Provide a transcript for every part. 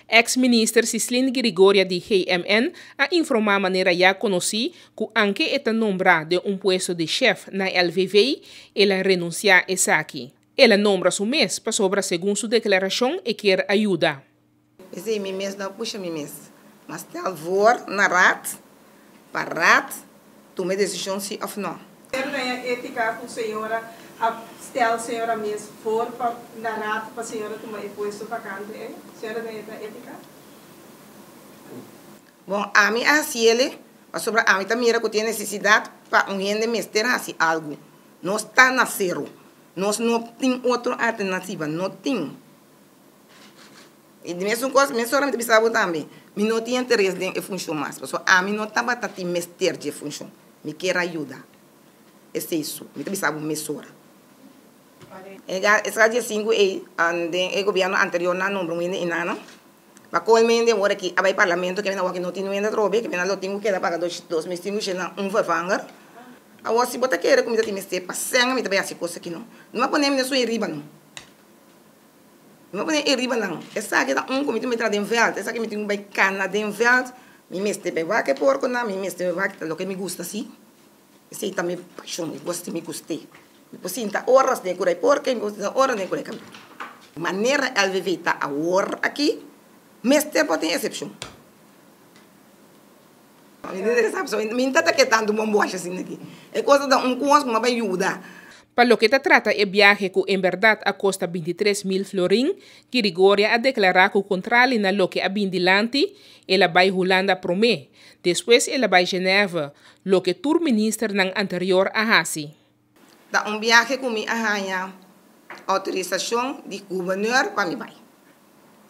Ex-minister Cislyn Girigoria di GMN a informá manera ya konosí ku anke e ta nombrá den un puesto di chef na LVV, el a renunsiá esaki. El a nombra su mes pasobra segun su deklarashon e kier a yuda. P'esei mi mes no a pusha mi mes, ma stel voor na raad pa raad tuma e desishon si òf no. Pero den e étika ku señora a stel señora mes voor pa na raad pa señora tuma e puesto vakante ei? Señora den e ta étika? Bon, ami a hasiele pasobra ami ta mira ku tin e nesesidat pa un hende mester hasi algu. Nos ta na sero. Nos no tin otro alternativa, no tin. I di mesun kos, mesora mi ta bisa bo tambe, mi no tin interes den e funshon mas, pasobra ami no tabata tin mester dje funshon. Mi kier a yuda. Esei so, mi ta bisa bo mesora. E esaki dje sinku ei, den e gobièrnu anterior nan a nombra un hende inana. Pa kolme hende ora ki a bai parlamento ke mi na wak no tin nuenda atrobe, ke mi na lo tin ku keda paga 2500 na un vervanger. Awor si bo ta kere ku mi ta tin mester pa sèn mi ta bai hasi kos aki no. No a pone mi na su riba no. Mi a pone e riba nan. Esaki ta un ku mi tin mester den vèlt. Esaki mi tin ku bai kana den vèlt. Mi mester bai wak e porkonan, mi mester bai wak loke mi gusta si. Esei ta mi pashon, mi gusta, mi gust'é. Mi por sinta oras den kura e porko i mi por sinta oras den kura e kabritu. Manera LVV ta awor aki, mester por tin esepshon. Mi no ta ke tantu bomboshi asina aki. E kos ta un kos ku mi a bai yuda. Pa loke ta trata e biahe ku en bèrdat a kosta 23 mil florin, Girigoria a deklará ku kontrali na loke a bin dilanti, el a bai Hulanda promé. Despues el a bai Genève, loke tur ministernan anterior a hasi. Ta un biahe ku mi a haña outorisashon di gobernor pa mi bai.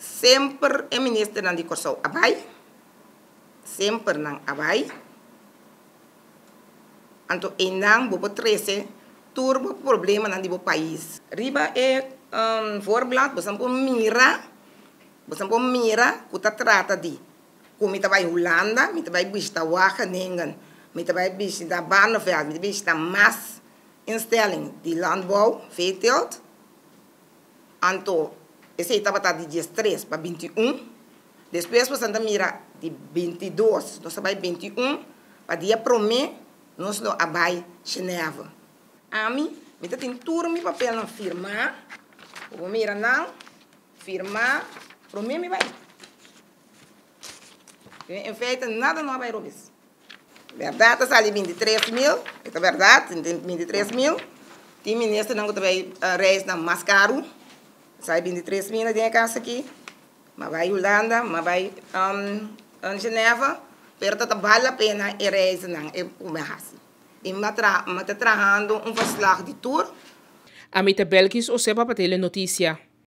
Semper e ministernan di Kòrsou a bai. Semper nan a bai. Anto einan bo por trese tur bo problemanan di bo pais. Riba e voorblad boso por mira, boso por mira ku ta trata di ku mi ta bai Hulanda, mi ta bai bishita Wageningen, mi ta bai bishita Barneveld, mi ta bishita mas instelling di landbouw, veeteelt. Anto esei tabata di 13 pa 21. Despues boso ta mira di 22, nos a bai 21, pa dia promé nos lo a bai Genève. Ami, mi ta tin tur mi papelnan firmá, bo por mira nan, firmá, promé mi bai. En feite nada no a bai robes. Bèrdat ta sali 23 mil, e ta bèrdat, 23 mil. Tin ministernan ku ta bai reisnan mas karu, sali 23 mil den e kas aki. M'a bai Hulanda, m'a bai Genève, pero ta ta bal la pena e reisnan e ku mi a hasi. I mi a ta trahando un verslag di tur. Amita Belkis Osepa pa Telenoticia.